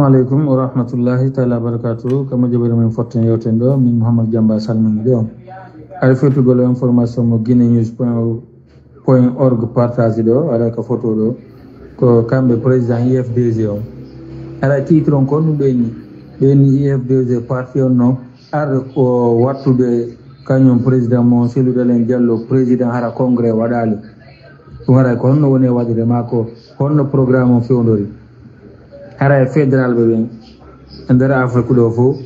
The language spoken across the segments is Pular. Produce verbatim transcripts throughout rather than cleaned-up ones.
Aleykum wa rahmatullahi taala wa barakatuhu. Kama jabere men fotten yewten ɗo, min Mouhamadou Diamba salmini ɗo. Ari fotugol information mo guinée news point org partage ɗo, ara ka photo ɗo. Ko kamɓe président I F D G on. Ara titre on ko honɗum ɓe ni? Ɓe ni I F D G parti on no ar o wattude kañum président mo Cellou Dalein Diallo, président hara congrès waɗaali. Ɗum haray ko honno woni e waɗude maa ko honno programme on fewndori? Haray fédéral ɓe ɓen e nder Afrique ɗo fof,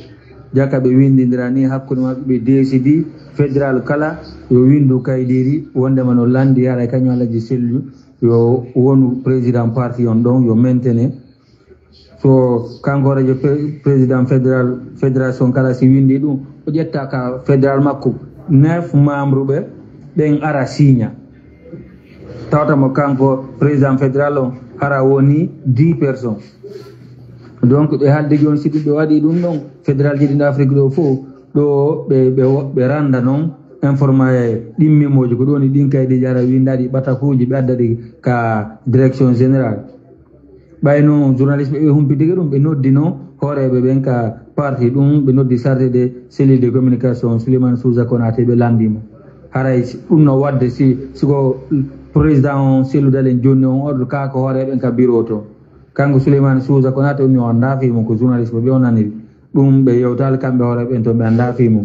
jaka ɓe winndindira ni hakkunde maɓɓe, ɓe décidi fédéral kala yo winndu kaydiiri wonndema no lanndi haray kañum Alaji Sellu yo wonu président parti on ɗon, yo maintene. So kanko horeejo pe-, président fédéral, fédération kala si winndi ɗum, o ƴetta ka fédéral makko, neuf membre ɓe, ɓen ara signa. Tawata mo kanko président fédéral on hara woni dix personnes. Donc ɓe haalde jooni si ɗum ɓe waɗi ɗum ɗon, fédéral ji ɗin Afrique ɗo fof, ɗo ɓe, ɓe, ɓe rannda non informa-, ɗin memoji ko ɗum woni ɗin kaydiiji ara winndaaɗi ɓatakuuji ɓe adda ɗi ka direction générale. Ɓay no journaliste ɓe, ɓe humpitike ɗum, ɓe noddi no hooreeɓe ɓen ka parti ɗum, ɓe noddi chargé de cellule de communication Souleymane Souza Konaté, ɓe lanndi mo. Haray si, ɗum no waɗde si, si ko président on Cellou Dalein jonni on ordre ka ko hooreeɓe ɓen ka bureau to. Kanko Souleymane Souza Konaté on mi o anndaa fii mum, ko journaliste ɓe, ɓe o naniri. Ɗum ɓe yewtaali kamɓe hoore ɓen to ɓe anndaa fii mum.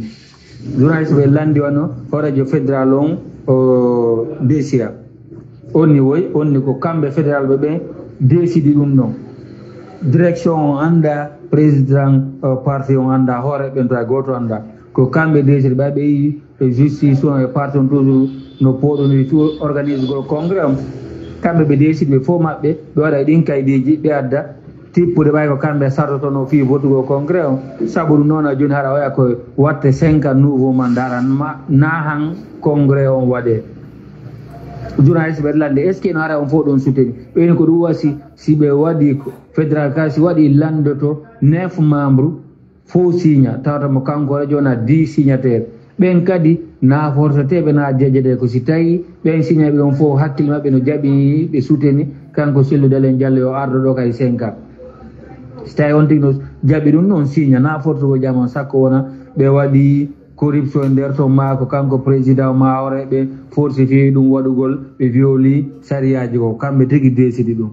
Journaliste ɓe lanndi wano hooreejo fédéral on, o D C A. On ni woy, on ni ko kamɓe fédéral ɓe ɓen décidi ɗum ɗon. Direction on anndaa, président, o, parti on anndaa, hoore ɓen to hay gooto anndaa. Ko kamɓe décidi, ɓay ɓe yi'i e justice on e parti on toujours no pooɗondiri tout organisegol congrès on. Kamɓe ɓe décidi ɓe fof maɓɓe, ɓe waɗa e ɗin kaydiiji, ɓe adda. Tippude ɓay ko kamɓe sartotono fii votugol congrès on. Sabu ɗum noon, a jooni hara oya ko watte cinq ans nouveau mandat, hara ma, na han congrès on waɗe. Journaliste ɓe lanndi, est-ce que no hara on fof ɗon soutenu? Ɓe ni ko ɗum wasi, si ɓe waɗi ko fédéral ka, si waɗi lanndoto neuf membre fof signa, tawata mo kanko horeejo on a dix signataire. Ɓen kadi na forsoteeɓe na jejete ko si tawi ɓen signa ɓe on fof hakkille maɓɓe no jaɓi ɓe soutenu kanko Cellou Dalein Diallo yo ardo ɗo kay cinq ans. Si tawi on tigi no jaɓi ɗum, non signa, na fortugo jam on, sakko wona ɓe waɗi corruption e nder ton, maa ko kanko président maa hoore ɓe forsi fii ɗum waɗugol, ɓe violi sariyaaji ko kamɓe tigi décidi ɗum.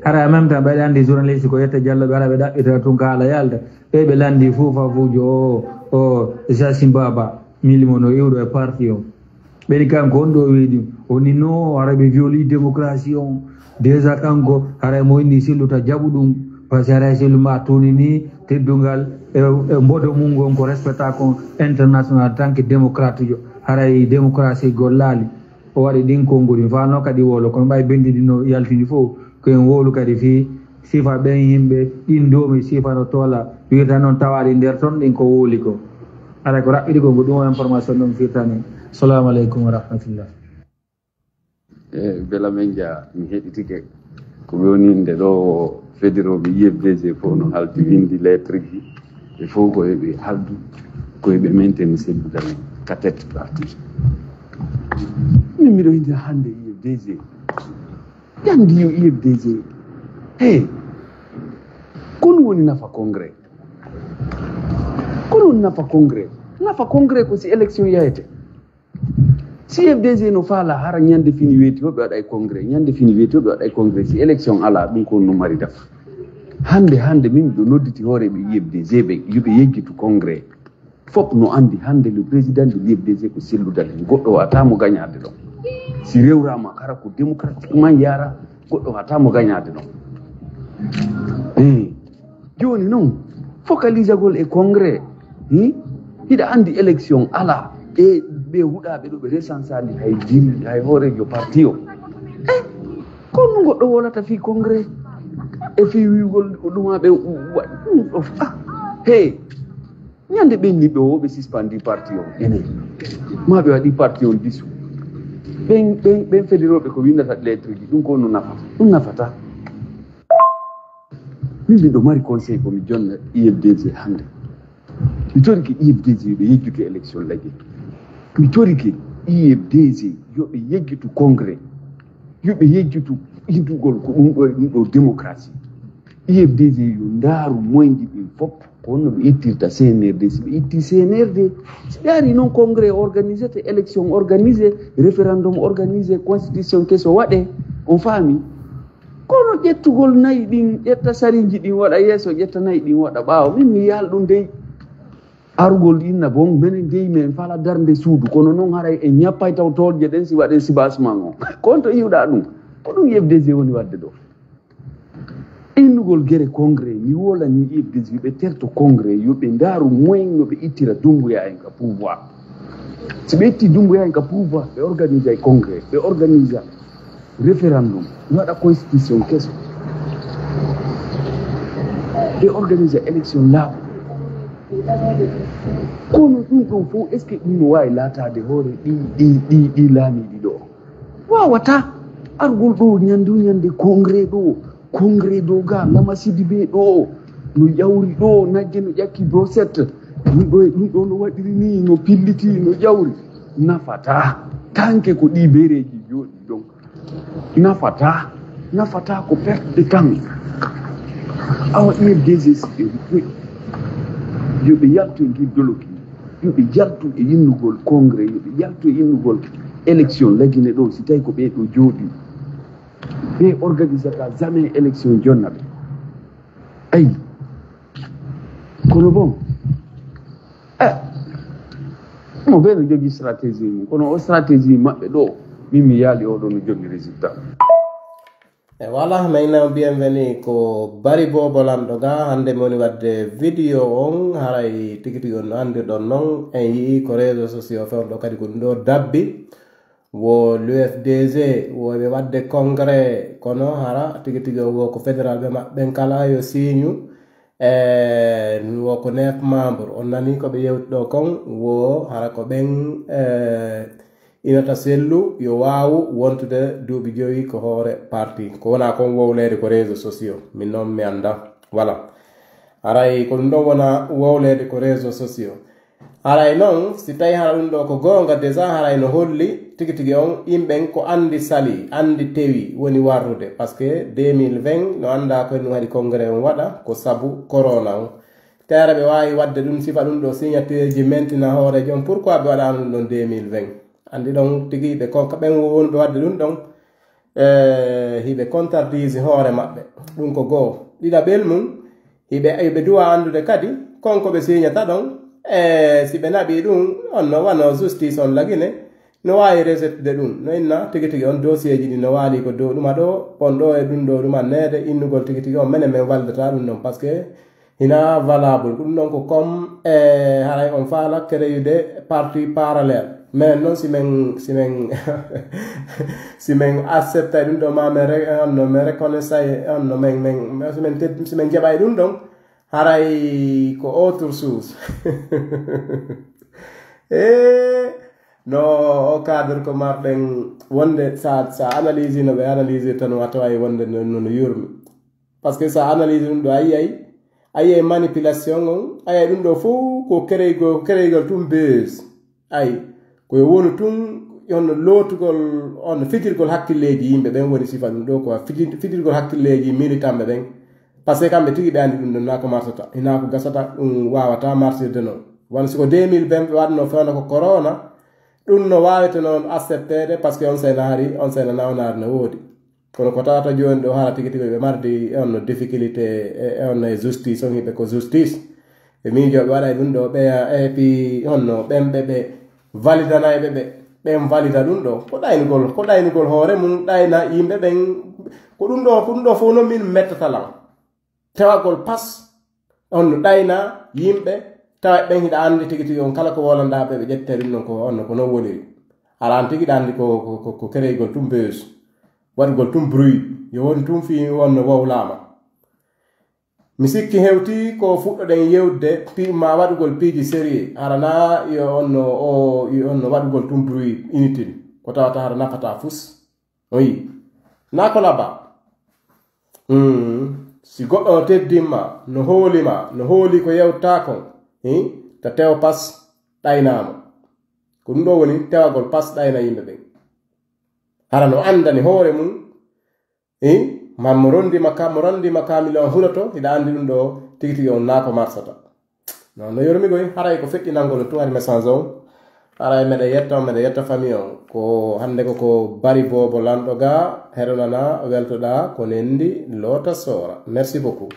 Hara en même temps, ɓe lanndi journaliste ko yetta Jallo, ɓe ara ɓe ɗaɓɓita tun ka haala yalta. Ɓe ɓe lanndi fuu fafuujo o, o Jasin Baba, mi limo no iwɗo e parti o. Ɓeni kanko on ɗo weydi, o ni no, hara ɓe violi démocratie on. Déjà kanko, hara mo inni Sellu ta jaɓu ɗum, parce que hara Sellu ma tuni ni, teddungal e, e mbodo mum ngon ko respecta kon international en tant que démocrate jo. Hara e démocratie gollaali. O waɗi ɗin konguɗi, mi faano kadi wowlo, kono ɓay bendi ɗin no yaltini fof, ko en wowlu kadi fii sifa ɓen yimɓe, ɗin doomi sifa no toola, wirta noon tawaaɗi nder ton ɗin ko wowli ko. Haray ko raɓɓiɗi ko, ko ɗum o information ɗum firtani. Salamu aleykum wa rahmatullah. E bela men jaa, mi heɗitike. Ko ɓe woni nde ɗo federooɓe U F D G fof no haldi, windi lettre ji, ɓe fof ko eɓe haldu, ko eɓe mainteni Sellu Dalein ka tête parti. Min miɗo windira hannde U F D G. Ƴandi yo U F D G. Hey, ko ɗum woni nafa congrès? Ko ɗum nafa congrès? Nafa congrès ko si élection yahete. Si U F D G no faala hara ñande fini weeti o ɓe waɗa e congrès, ñande fini weeti o ɓe waɗa e congrès, si élection alaa, ɗum ko no mari dafa. Hannde, hannde min miɗo nodditi hooreeɓe U F D G ɓe, yo ɓe yejjitu congrès. Fof no anndi hannde le président de l'U F D G ko Sellu Dalein, goɗɗo waawataa mo gañaade ɗon. Si rewraama kara ko démocratiquement yaara, goɗɗo waawataa mo gañaade ɗon. Eh, jooni noon, focalisagol e congrès, hmm? Hiɗa anndi élection alaa, ɓe, ɓe huɗaaɓe ɗo ɓe recensaali hay diri, hay hooreejo parti o. Eh, ko honno goɗɗo wolata fii congrès? E fii wi'ugol ɗuma ɓe wa-, ɗum ɗo, ah, hey, ñande ɓen ni ɓe wo ɓe sispendi parti on, enen. Ma ɓe waɗi parti on disu. Ɓen, ɓen, ɓen federooɓe ko windata lettre ji, ɗum ko no nafa? Ɗum nafata. Min miɗo mari conseil ko mi jonna U F D G hannde. Mi torike U F D G yo ɓe yejjutu élection lagge. Mi torike U F D G yo ɓe yejjutu congrès. Yo ɓe yejjutu hindugol ko ɗum ɗo, ɗum ɗo démocratie. F D G yo ndaaru moyndi ɗin fof, ko honno ɓe ittirta C N R D. Si ɓe itti C N R D, si ɓe ari non, congrès organisé, te élection organisé, référendum organisé, constitution keso waɗe, on faami? Kono ƴettugol nayi ɗin, ƴetta sariiji ɗin waɗa yeeso, ƴetta nayi ɗin waɗa ɓaawo, min mi yaal ɗum dey. Arugol inna bon, menen dey men fala darnde suudu, kono non haray en ñappay taw toolje ɗen si waɗen sibasman on. Kon to iwɗa ɗum, ko ɗum F D G woni waɗde ɗo. Innugol gere congrès, mi wolani F D G ɓe terto congrès, yo ɓe ndaaru moyen no ɓe ittira Dumbuya en ka pouvoir. Si ɓe itti Dumbuya en ka pouvoir, ɓe organisay congrès, ɓe organisa référendum, ɓe waɗa constitution keso, ɓe organisa élection laaɓuɗo. Kono ɗum ɗon fof, est-ce que ɗum no waawi laataade hoore ɗi, ɗi, ɗi, ɗi laamiiɗi ɗo? Waawataa. Argol ɗo ñannde o ñannde congrès ɗo, congrès ɗo ga Lamasidi ɓe ɗo, no ƴawri ɗo, nagge no ƴakki brochette, ɗum ɗo e ɗum ɗo no waɗiri ni, no pilliti, no ƴawri. Nafataa. Tanke ko ɗi bereeji jooɗi ɗon. Nafataa. Nafataa ko perte de temps. Awa, U F D G si ɓe, yo ɓe yaltu e ngir doloki. Yo ɓe yaltu e innugol congrès, yo ɓe yaltu e innugol élection. Lagine ɗo, si tawi ko ɓee ɗo jooɗi, ɓe organisata jamais élection jonna ɓe. Ayi. Kono bon, eh, mo ɓe no jogii stratégie mum, kono o stratégie maɓɓe ɗo, min mi yaali oɗo no jogii résultat. E voilà, maintenant bienvenue ko Bari Bobo Lanɗo ga, hannde mi woni waɗde vidéo on, haray tigi tigi on no anndirɗon non, en yi'i ko réseaux sociaux fewndo kadi ko ɗum ɗo dabbi, wo l'U F D G, wo ɓe waɗde congrès, kono hara tigi tigi on wo ko fédéral ɓe maɓɓen kala yo siiñu, e wo ko neuf membre, on nani ko ɓe yewti ɗo kon, wo hara ko ɓen, e, inata sellu yo waawu wontude duuɓi jowi ko hoore parti. Ko wona kon wowleede ko réseaux sociaux. Min noon mi annda. Voilà. Aray ko ɗum ɗon wona wowleede ko réseaux sociaux. Aray noon, si tawi hara ɗum ɗo ko goonga, déjà haray no holli tigi tigi on yimɓen ko anndi sali, anndi tewi woni warrude. Parce que deux mille vingt no annda ko en ɗum haɗi congrès on waɗa, ko sabu corona on. Te hara ɓe waawi waɗde ɗum, sifa ɗum ɗo signature ji mentina hoore joom. Pourquoi ɓe waɗaano ɗum ɗon deux mille vingt? Anndi ɗon tigi ɓe kon, ɓen wonɓe waɗde ɗum ɗon, e, hiɓe contredire hoore maɓɓe. Ɗum ko goo. Ɗiɗaɓel mum, hiɓe, hiɓe duwa anndude kadi, kon ko ɓe signata ɗon, e, si ɓe naɓi ɗum, on no wano justice on lagine, no waawi rejettude ɗum. No inna tigi tigi on dossier ji ɗi no waali ko dow ɗuma ɗo, on ɗo e ɗum ɗo ɗum anneede, innugol tigi tigi on menen men wallata ɗum ɗon, parce que hina valable. Ɗum ɗon ko comme, e, haray on faala créude parti parallèle. Minen noon si men, si men, si men acceptay ɗum ɗo, ma men re-, on no men reconnaissay, on no men, men, si men ted-, si men jaɓay ɗum ɗon, haray ko autre chose. E, no o cadre ko marɗen wonde sa, sa analyse no ɓe analyse tan, a taway wonde no, no, no yurmi. Parce que sa analyse ɗum ɗo, a yiyay, a yiyay manipulation on, a yiyay ɗum ɗo fof ko créygol, créygol tun buzz. Ay, ko yo wonu tun, honno lootugol, honno fijirgol hakkilleeji yimɓe ɓen woni sifa ɗum ɗo, ko fiji-, fijirgol hakkilleeji militanɓe ɓen. Parce que kamɓe tigi ɓe anndi ɗum ɗon, naa ko marsata, hinaa ko gasata, ɗum waawata marsirde noon. Wano si ko deux mille vingt ɓe waɗno fewndo ko corona, ɗum no waawete noon accepteede, parce que on seyna hari, on seyna nawnaare no woodi. Kono ko tawata jooni ɗo, hara tigi tigi ɓe mardi on no difficulté e, e on no e justice, on hiɓe ko justice. Ɓe miijooɓe waɗay ɗum ɗo, ɓeya, e pi, on no ɓen ɓe, ɓe validanay ɓe, ɓe, ɓen valida ɗum ɗo. Ko ɗaynugol, ko ɗaynugol hoore mum, ɗayna yimɓe ɓen. Ko ɗum ɗo, ko ɗum ɗo fof noon min mettata lan. Tewagol pas, on no ɗayna yimɓe, tawa ɓen hiɗa anndi tigi tigi on kala ko wolanɗaa ɓe, ɓe ƴette ɗum ɗon ko on no, ko non woniri. Aɗa anndi tigi, ɗa anndi ko, ko, ko, ko kereygol tun buzz, waɗugol tun bruit, yo won tun fii on no wowlaama. Mi sikki hewti ko fuɗɗoɗen yewtude pi-, ma waɗugol piiji sérieux, hara na yo on no, o, yo on no waɗugol tun bruit inutile, ko tawata hara nafataa fus. O yi, na ko laba. Hmm. Si goɗɗo no teddin ma, no hooli ma, no hooli ko yewtaa kon, hi, ta tew pas ɗaynaama. Ko ɗum ɗo woni tewagol pas ɗayna yimɓe ɓen. Hara no anndani hoore mum, hi, Man mo rondima ka mo rondima ka miliyon huloto hiɗa andi ɗum ɗo tigi tigi on naa ko marsata. Non no yormi goy haray ko feƴƴinangol tun hari message on. Haray meɗa yetta on meɗa yetta famille on ko hande ko ko bari bobo lanɗo ga heɗonana weltoɗa ko nendi loota soora merci beaucoup.